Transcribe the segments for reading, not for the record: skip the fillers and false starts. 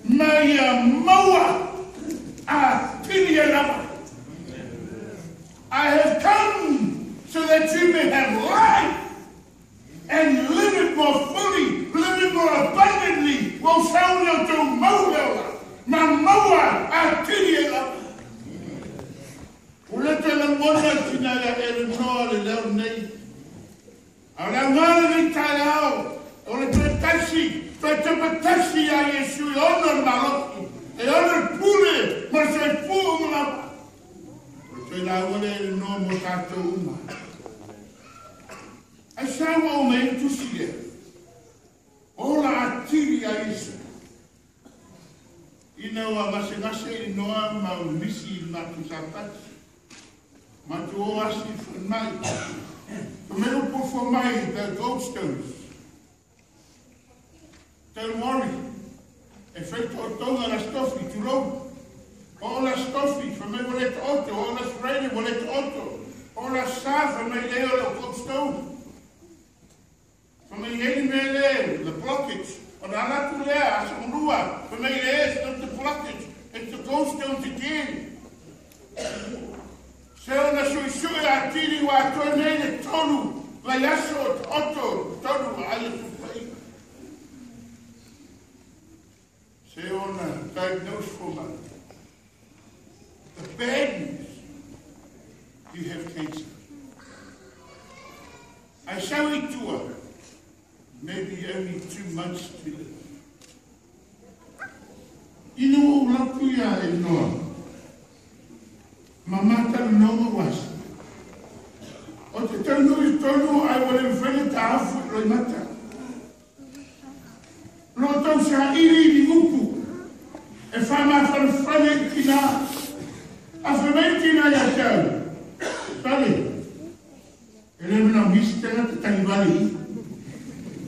Ma ia maua atili e lava. I have come so that you may have life and live it more fully, live it more abundantly. Ua ou sau ina ia outou maua le ola, ma maua atili ai lava. Ua le toe lagona le tina ia Eleanor le leo lenei. A o le auga lenei taeao, o le toe tasi, toe tepatasi ia Iesu e ono le malosi, e ono le pule ma le soifua uma lava. O le toe lauga lea Eleanor mo tatou uma. Ai sa ua ou mai ai le tusi lea? Ola atili ia Iesu. Ina ua gasegase i Noa ma ua misi i le matou Sapati, matou o asi i le falemai. Fai mai upu o fomai, the gallstones. Don't worry, e fai taotoga le Aso Tofi, tulou. Oo le Aso Tofi, fai mai ua le taoto, oo le Aso Faraile ua le taoto, oo le Aso Sa, fai mai le o le gallstone. Fai mai e i ai le mea lea, the blockage, ona ala atu lea, aso ulua, fai mai le it's not the blockage, it's the gallstones again. Se ona suisui atili ua atoa nei le tolu vaiaso o taoto tonu vaai atu faiga. Se ona diagnose for mai. The bad news, you have cancer. Ai sau i tua, maybe only 2 months to live. Ina ua ou lapu ia e Noa, ma matalanoa ma uasi. O te taunuu i totonu ae ua le mafai ona taafu i loimata. Lo tou saili i ni upu e faamafanafana i tina. A fai mai le tina ia te au, Sale, e le manaomia se tagata tagivale i i.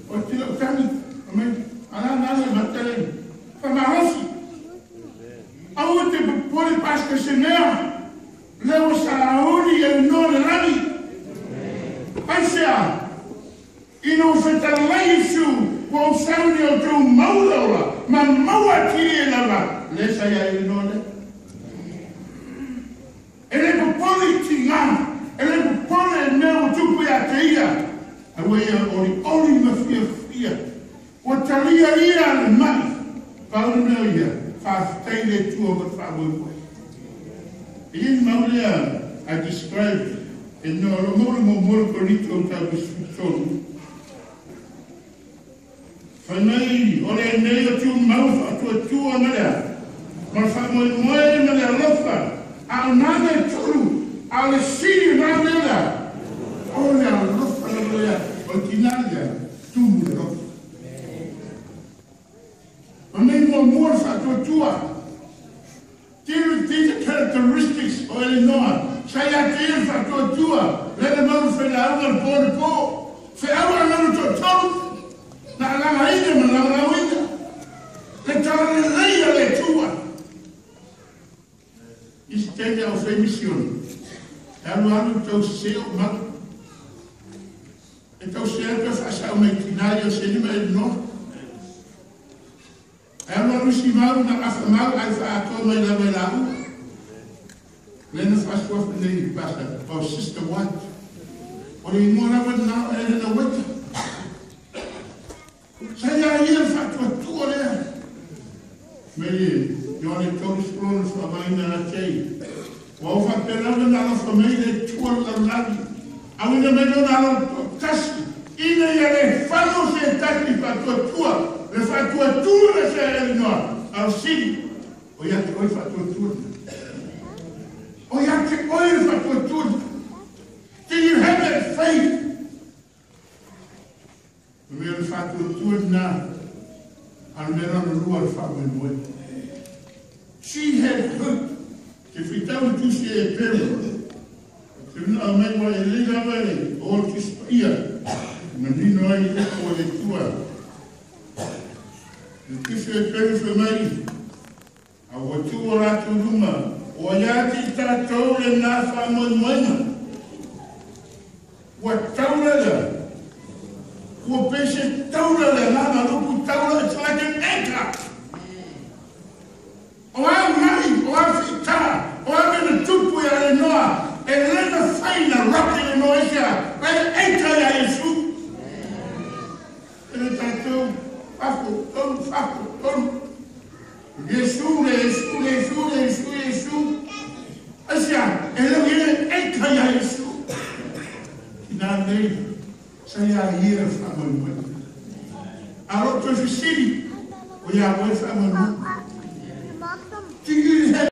O te lau tagi, fai mai, ala na loimata le faamalosi. Aua te popole pastor se mea, lea ua sauni e le noa le lagi. Aisea? Ina ua fetalai Iesu, ua ou sauni o outou mau le ola, ma maua atili ai lava, lea sa ia i le noa lea. E le popole i tiga, e le popole i mea ua tupu ia te ia, a ua ia olioli ma fiafia. Ua talia ia le mai, pau le mea o ia, faafetai i le Atua ma le faamoemoe. E i ai le mau lea I describe e noa lo mau le muamua le Korinito mataupu 13. Fai mai, o lenei o tumau faatuatua ma le a? Ma le faamoemoe ma le alofa, a o nā mea e tolu, a o le sili o nā mea le a? O le alofa lava lea, o le tinā lea, tumu le alofa. Fai mai muamua le faatuatua. Deal with these characteristics o Eleanor, sa ia te ia le faatuatua, lele mau le failauga le po le po, feaua le lanu toatolu, na alagaina ma lagolagoina le talalelei a le Atua. I se taimi a o fai misione, e alu alu tau sese ou mau. E tau sese atu e faasao mai tina ia o se lima Eleanor. E alu alu isi mau na afa mau ae faaatoa mai lava e laua. Lea na faasuafa nei pasa o Sister White. O le igoa lava lena o Elena White. Sa ia ia le faatuatua lea. Me Ioane 30 na faavaina la tei. Ua ou faapea lava na alofa mai le Atua le lalolagi. Auina mai lona alo toatasi ina ia le fano se tasi faatuatua le faatuatua le se Eleanor a o sili o ia te oe faatuatua o ia te oe le faatuatua. Do you have that faith? O mea le faatuatua lena a le mea lona lua le faamoemoe. She had hope. Te whitau i tusi e Eperu. Te mea aumai ua e lei lava e o le Tusi Paia, e manino ai i upu a le Atua. Le tusi o Eperu fai mai, A ua tuu o latou luma, ua ia te i tatou lena faamoemoega. Ua taula lea. Ua pei se taula le agaga, lupu taula, it's like an anchor. no aisea, lai aita ia Iesu. E le tatou, fafo, tonu, fafo, tonu. Iesu le Iesu le Iesu le Iesu Iesu. Aisea, e lau i le aita ia Iesu. Tina nei, sa ia ia le faamoemoe. A lo toe fesili, o ia oe faamoemoe. Tigi.